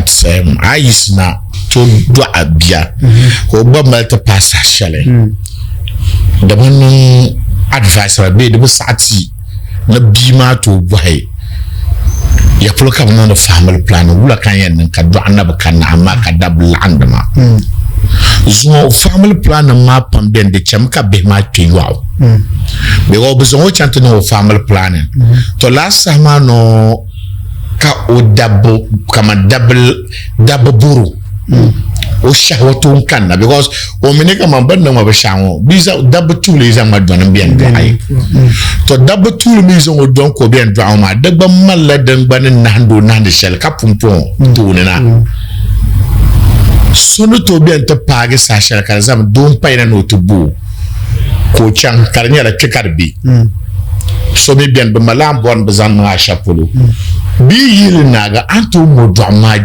But a yiɣisina ti o dɔɣi bia ka o gba mali ti paai saha shɛli di bi niŋ advice bee di bi saɣi ti ni bia maa tooi bɔhi ya polo ka bi niŋdi family planning, wula ka n yɛn niŋ ka dɔɣi na bi kanna amaa ka dabba laɣindi ma. Zuŋɔ family planning maa pam beni, di chɛmi ka bihi maa kpe yɔɣu because bi zaŋ o chaŋ ti niŋ o family planning. To laa saha maa nɔ ka o dabba kaman dabba boro o shɛhi o toon kanna because o mi ni kaman bɛ ni niŋ ma binshɛɣu ŋɔ bɛ zaŋ dabba tuuli yi zaŋ ma dɔni n bɛn dɔɣi. To dabba tuuli mi zaŋ o dɔni ka o bɛn dɔɣi o maa, di gba malila din gba ni nahindi o nahindi shɛli ka pumpɔŋɔ tooni na so ni tooi bɛn ti paagi saha shɛli ka di zami doo m-payi na ni o ti bo o ka o chaŋ ka di nyɛla kpe ka di be. So mi bɛni bɛ ma lahi bɔri ni bɛ zaŋ niŋ a shɛli polo bee yi yili naagi a ni tooi mo dɔɣim maa.